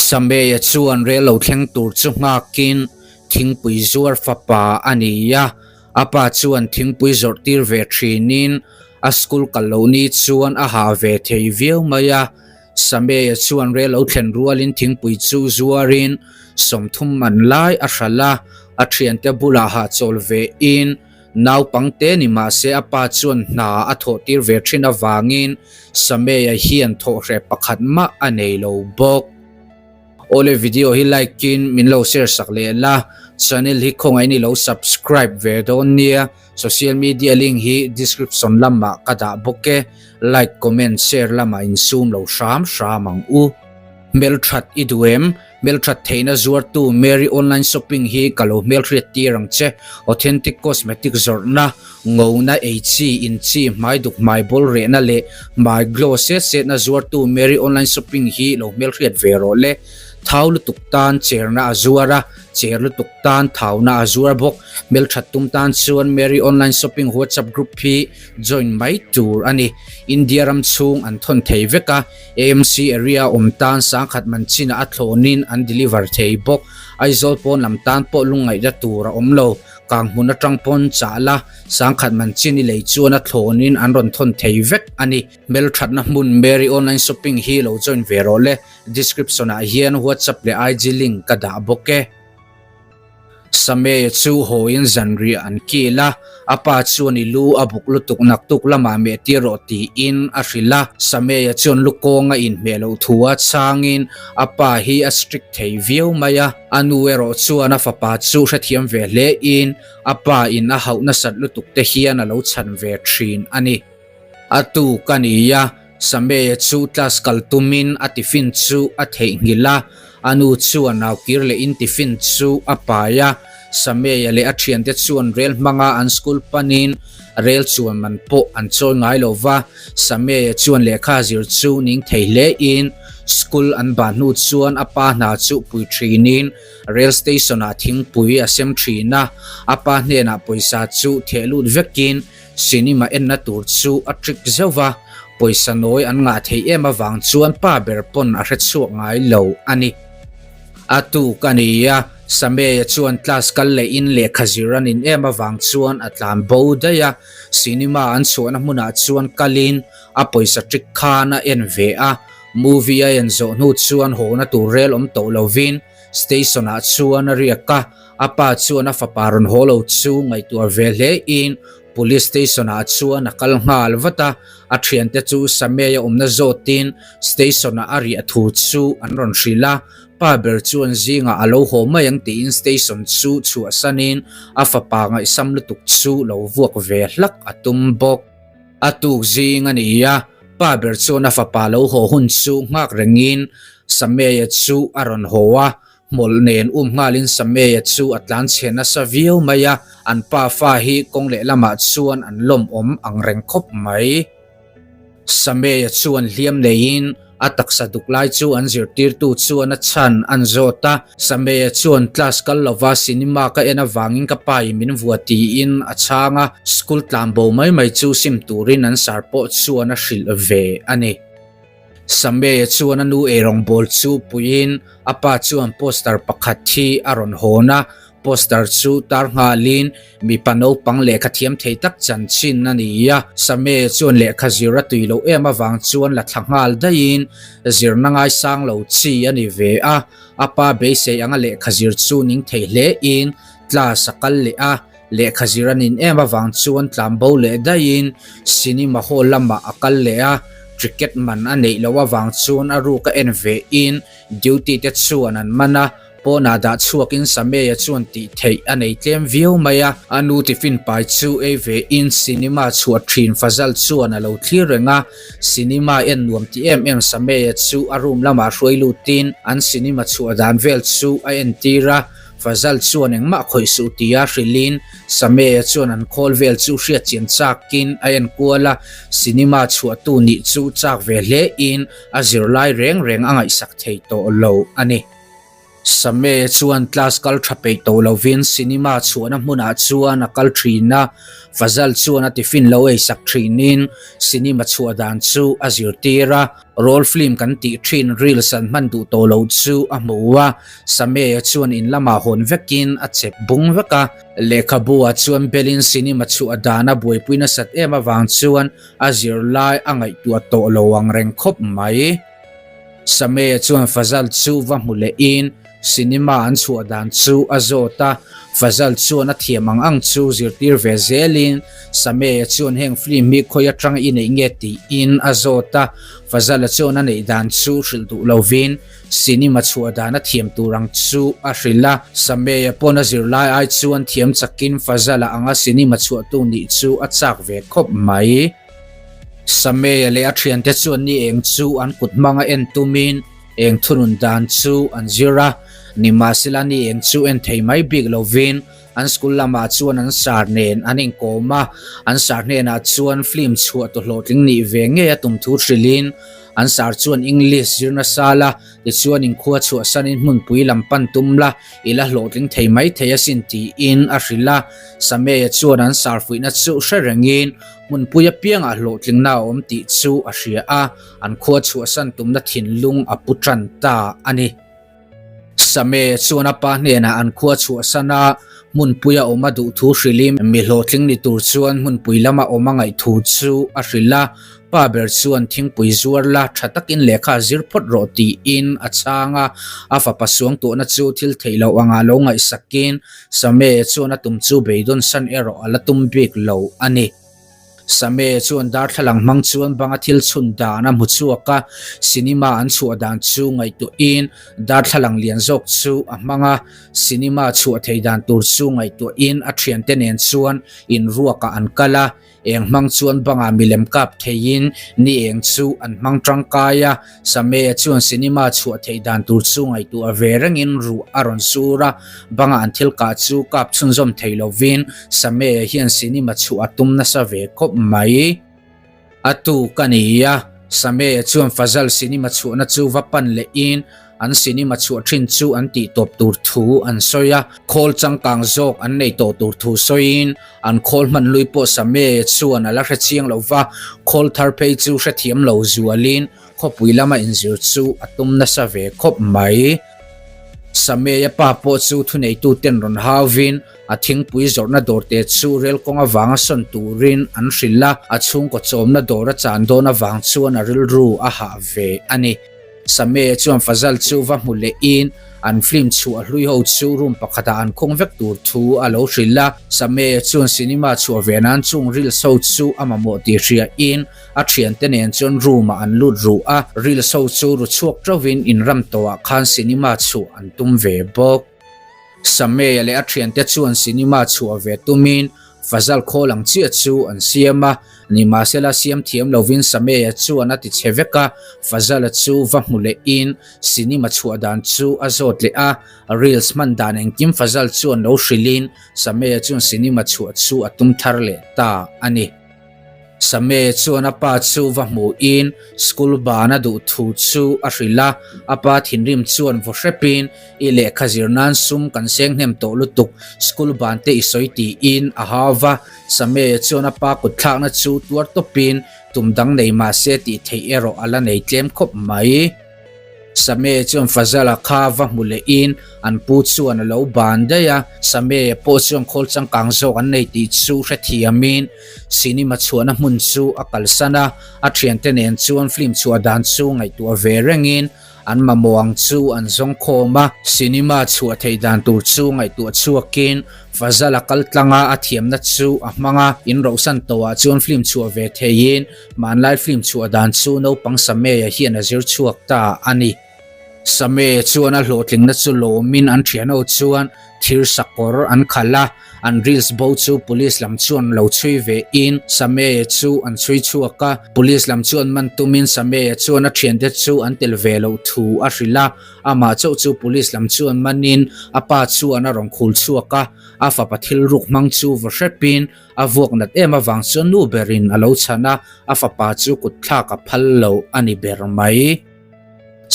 Sameia chuan rel lo thleng tur chu nghakin thingpui zuar fapa a ni a, a pa chuan thingpui zawrh tir ve thinin a school kal loh ni chuan a ha ve thei viau mai a. Sameia chuan rel lo thlen rualin thingpui chu zuarin 30 man lai a hralh a, a thiante bulah hahchawl vein Naupangte ni mah se a pa chuan hna a thawh tir ve thin avangin Sameia hian thawhhreh pakhat mah a nei lo bawk. Awle video hi like in min lo share sak leh la, channel hi khawngaih in i lo subscribe ve dawn nia, social media link hi description lamah ka dah bawk e, like comment share lamah insum lo hram hram ang u. Hmelthat i duh em? Hmelthat theihna zuartu Mary Online Shopping hi ka lo hmelhriat tir ang che. Authentic cosmetic zawrhna, ngona ei chi, in chi, hmai duk hmai bawl rehna leh hmai glow set setna zuartu Mary Online Shopping hi lo hmelhriat ve rawh le. Thau lutuk tan cherna a zuar a, cher lutuk tan thauna a zuar bawk. Hmelthat tum tan chuan Mary Online Shopping WhatsApp group hi join mai tur a ni. India ram chhung an thawn thei vek a. AMC area awm tan sangkhat man chinah a thlawnin an deliver thei bawk. Aizawl pawn lam tan pawh lungngaihna tur a awm lo. Kang hmun atang pawn chah la, sangkhat man chin i lei chuan a thlawnin an rawn thawn thei vek a ni. Hmelthatna hmun Mary Online Shopping hi lo join ve rawh le. Description ah hian WhatsApp leh IG link ka dah bawk e. Sameia chu hawiin zanriah an kil a, a pa chuan i lu a buk lutuk naktuk lamah meh tir rawh tiin a hrilh a. Sameia chuan lu kawng a inhmeh loh thu a chhangin a pa hi a strict thei viau mai a. A nu erawh chuan a fapa chu hrethiam ve hle in a pa in a hauh nasat lutuk te hian a lo chhan ve thin a ni. A tuk a ni a, Sameia chu class kal tumin a tiffin chu a theihnghilh a, a nu chuan nau kir lehin tiffin chu a pai a. Sameia leh a thiante chuan rel hmanga an school panin rel chuan man pawh an chawi ngai lo va. Sameia chuan lehkha zir chu ning thei hlein school an bah hnu chuan a pa hna chu pui thinin rail station ah thingpui a sem thin a, a pa hnenah pawisa chu theh lut vekin Cinema enna tur chu a trick zeuh va, pawisa nawi an ngah theih em avang chuan pa ber pawn a hre chhuak ngai lo a ni. A tuk a ni a, Sameia chuan class kal leh in lehkha zir a nin em avang chuan a tlan bo daih a, cinema an chhuahna hmunah chuan kalin a pawisa trick khan a en ve a, movie a en zawh hnu chuan hawna tur rel awm tawh lovin station ah chuan a riak a. A pa chuan a fapa rawn haw lo chu ngaihtuah ve hle in Police station ah chuan a kal nghal vat a, a thiante chu Sameia awmna zawtin station ah a riah thu chu an rawn hrilh a, pa ber chuan zingah a lo haw mai ang tiin station chu chhuahsanin a fapa ngaihsam lutuk chu lo vuak ve hlak a tum bawk. A tuk zing a ni a, pa ber chuan a fapa lo haw hun chu nghak rengin Sameia chu a rawn haw a, Hmawlh nen um nghalin Sameia chu a tlan chhe nasa viau mai a, an pa fa hi kawng lehlamah chuan an lawmawm ang reng khawp mai. Sameia chuan hliam neiin a taksa duk lai chu an zirtirtu chuan a chhan an zawt a, Sameia chuan class kal lova cinema ka en avangin ka pa in min vua tiin a chhang a, school tlan bo mai mai chu sim turin an sar pawh chuan a hrilh ve a ni. Sameia chuan a nu eirawngbawl chu puiin a pa chuan poster pakhat hi a rawn hawn a, poster chu tar nghalin mipa naupang lehkha thiam thei tak chanchin a ni a. Sameia chuan lehkha zir a tui loh em avang chuan la thla nghal daihin zirna ngaisang lo chi a ni ve a, a pa beisei anga lehkha zir chu ning thei hlein class a kal leh a. Lehkha zir a nin em avang chuan tlan bo leh daihin cinema hall lamah a kal leh a, ticket man a neih loh avang chuan a ruk a en ve in duty te chuan an man a, pawnah dah chhuakin Sameia chuan tih theih a nei tlem viau mai a. A nu tiffin pai chu ei ve in cinema chhuah thin Fazal chuan a lo thlir reng a, cinema en nuam ti em em Sameia chu a room lamah hruai lutin an cinema chhuah dan vel chu a entir a. Fazal chuan engmah khawih suh tia hrilhin Sameia chuan an khawl vel chu hriat chian chakin a enkual a, cinema chhuahtu nih chu chak ve hlein a zirlai reng reng a ngaihsak thei tawh lo a ni. Sameh chuan class kal tha peih tawh lovin cinema chhuahna hmunah chuan a kal thin a, Fazal chuan a tiffin lo eisak thinin cinema chhuah dan chu a zirtir a, roll film kan tih thin reels an hman duh tawh loh chu a hmu a, Sameh chuan in lamah hawn vekin a chep bung vek a. Lehkhabu ah chuan belin cinema chhuah dan a buaipui nasat em avang chuan a zirlai a ngaihtuah tawh lo ang reng khawp mai. Sameh chuan Fazal chu va hmu lehin cinema an chhuah dan chu a zawt a, Fazal chuan a thiam ang ang chu zirtir ve zelin Sameh chuan heng film hi khawi atang i neih nge tiin a zawt a, Fazal-a chuan a neih dan chu hrilh duh lovin cinema chhuah dan a thiam tur ang chu a hrilh a, Sameh pawn a zirlai ai chuan thiam chakin Fazal-a anga cinema chhuahtu nih chu a chak ve khawp mai. Sameia leh a thiante chuan ni eng chu an kut hmanga en tumin eng thunun dan chu an zir a, nimahsela ni eng chu en thei mai bik lovin an school lamah chuan an sar nen an inkawm a, an sar hnenah chuan film chhuah tu hlawhtling nih ve ngei a tum thu hrilhin an sar chuan English zir nasa la, tichuan inkhua chhuahsanin hmunpui lam pan tum la, i la hlawhtling thei mai thei asin tiin a hrilh a, Sameia chuan an sar fuihna chu hre rengin Hmunpui apiangah hlawhtlingna a awm tih chu a hria a, an khua chhuahsan tumna thinlung a pu tan ta a ni. Same chuan a pa hnenah an khua chhuahsan a, hmunpui a awm a duh thu hrilhin mi hlawhtling ni tur chuan hmunpui lama awm a ngaih thu chu a hrilh a. Pa ber chuan thingpui zuar la tha takin lehkha zir phawt rawh tiin a chhang a, a fapa suangtuahna chu thil theih loh anga lo ngaihsakin Same chuan a tum chu beidawn san erawh a la tum bik lo a ni. Same chuan darthlalang hmang chuan banga thil chhun dan a hmu chhuak a, cinema an chhuah dan chu ngaihtuahin darthlalang lian zawk chu a hmang a, cinema chhuah thei dan tur chu ngaihtuahin a thiante nen chuan inruakah an kal a, Eng hmang chuan bangah milem kap theiin ni eng chu an hmang tangkai a, Samea chuan cinema chhuah theih dan tur chu ngaihtuah ve rengin ruah a rawn sur a, bangah an thil kah chu kap chhunzawm thei lovin Samea hian cinema chhuah a tum nasa ve khawp mai. A tu ka ni a, Samea chuan Fazal cinema chhuahna chu va pan lehin An cinema chhuah thin chu an tih tawp tur thu an sawi a, khawl changkang zawk an nei tawh tur thu sawiin an khawl hman lui pawh Sameh chuan a la hre chiang lo va, khawl thar phei chu hrethiam lo zualin khawpui lama inzir chu a tum nasa ve khawp mai. Sameh-a pa pawh chu thuneituten rawn hauvin a thingpui zawrhna dawrte chu rel kawng avanga sawn turin an hrilh a, a chhungkaw chawmna dawr a chan dawn avang chuan a rilru a hah ve a ni. Sameh chuan Fazal chu va hmu lehin an film chhuah hlui ho chu room pakhatah an khung vek tur thu a lo hrilh a. Sameh chuan cinema chhuah ve nan chung reels ho chu a mamawh tih hriain a thiante nen chuan room ah an lut ruh a, reels ho chu ru chhuak teuhin inram tawhah khan cinema chhuah an tum ve bawk. Sameh leh a thiante chuan cinema chhuah ve tumin Fazal khawl ang chiah chu an siam a, nimahsela siam thiam lovin Sameia chuan a ti chhe vek a, Fazala chu va hmu lehin cinema chhuah dan chu a zawt leh a, reels hman dan engkim Fazal chuan lo hrilhin Sameia chuan cinema chhuah chu a tum thar leh ta a ni. Sameh chuan a pa chu va hmuhin school ban a duh thu chu a hrilh a, a pa thinrim chuan vaw hrepin i lehkha zir nan sum kan seng hnem tawh lutuk, school ban te i sawi tiin a hau va. Sameh chuan a pa kut thlakna chu tuar tawpin tum dang nei mahse tih theih erawh a la nei tlem khawp mai. Sameh chuan Fazala kha va hmu lehin an pu chuan a lo ban daih a, Sameh pawh chuan khawl changkang zawk an nei tih chu hrethiamin cinema chhuahna hmun chu a kalsan a, a thiante nen chuan film chhuah dan chu ngaihtuah ve rengin an mamawh ang chu an zawng khawm a, cinema chhuah theih dan tur chu ngaihtuah chhuakin Fazala kal tlanga a thiamna chu a hmang a, in rohsan tawhah chuan film chhuah ve theiin Hmanlai film chhuah dan chu naupang Sameia hian a zir chhuak ta a ni. Sameia chuan a hlawhtlingna chu lawmin an thianho chuan thir sakawr an khalh a, an reels bo chu police lam chuan lo chhui ve in Sameia chu an chhui chhuak a, police lam chuan man tumin Sameia chuan a thiante chu an tel ve loh thu a hrilh a, amah chauh chu police lam chuan manin a pa chuan a rawn khul chhuak a, a fapa thil ruk hmang chu va hrepin A vuak nat em avang chuan nu berin a lo chhan a, a fapa chu kut thlak a phal lo a ni ber mai.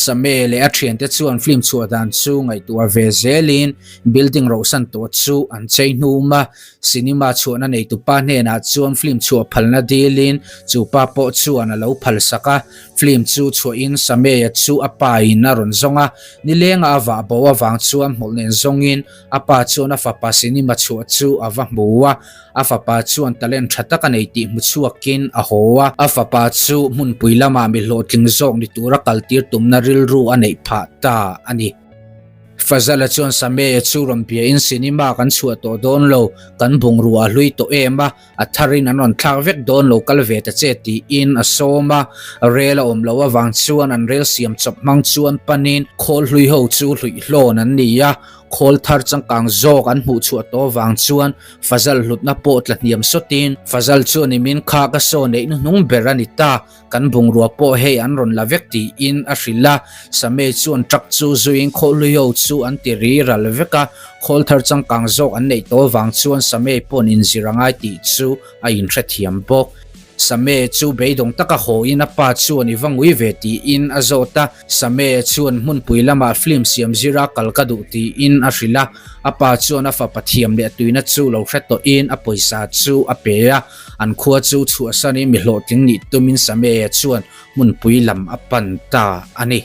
Same leh a thiante chuan film chhuah dan chu ngaihtuah ve zelin building rohsan tawh chu an chei hnum a. Cinema chhuahna neitupa hnenah chuan film chhuah phalna dilin chu pa pawh chuan a lo phalsak a. Film chu chhuahin Same-a chu a pa in a rawn zawng a, nilenga a vah bo avang chuan hmawlh nen zawngin a pa chuan a fapa cinema chhuah chu a va hmu a. A fapa chuan talent tha tak a nei tih hmu chhuakin a haw a. A fapa chu hmunpui lamah mi hlawhtling zawk ni tura kaltir tumna rilru a neih phah ta a ni. Fazala chuan Sameh chu rawn biain cinema kan chhuah tawh dawn lo, kan bungrua a hlui tawh em a, a tharin an rawn thlak vek dawn lo kal ve ta che tiin a sawm a. Rel a awm loh avang chuan an rel siam chawp hmang chuan panin khawl hlui ho chu hluihlawn an ni a, khawl thar changkang zawk an hmuh chhuah tawh avang chuan Fazal hlutna pawh tla hniam sawtin Fazal chuan i min kha ka saw neih hnuhnung ber a ni ta, kan bungrua pawh hei an rawn la vek tiin a hrilh a. Samei chuan truck chu zuiin khawhlui ho chu an ti ri ral vek a, khawl thar changkang zawk an neih tawh vang chuan Samei paw'n inzir a ngai tih chu a inhrethiam bawk. Samei chu beidawng taka hawiin a pa chuan i va ngui ve tiin a zawt a, Samei chuan hmunpui lamah film siam zira kal ka duh tiin a hrilh a, a pa chuan a fapa thiam leh tuina chu lo hre tawhin a pawisa chu a pe a, an khua chu chhuahsanin mi hlawhtling nih tumin Samei chuan hmunpui lam a pan ta a ni.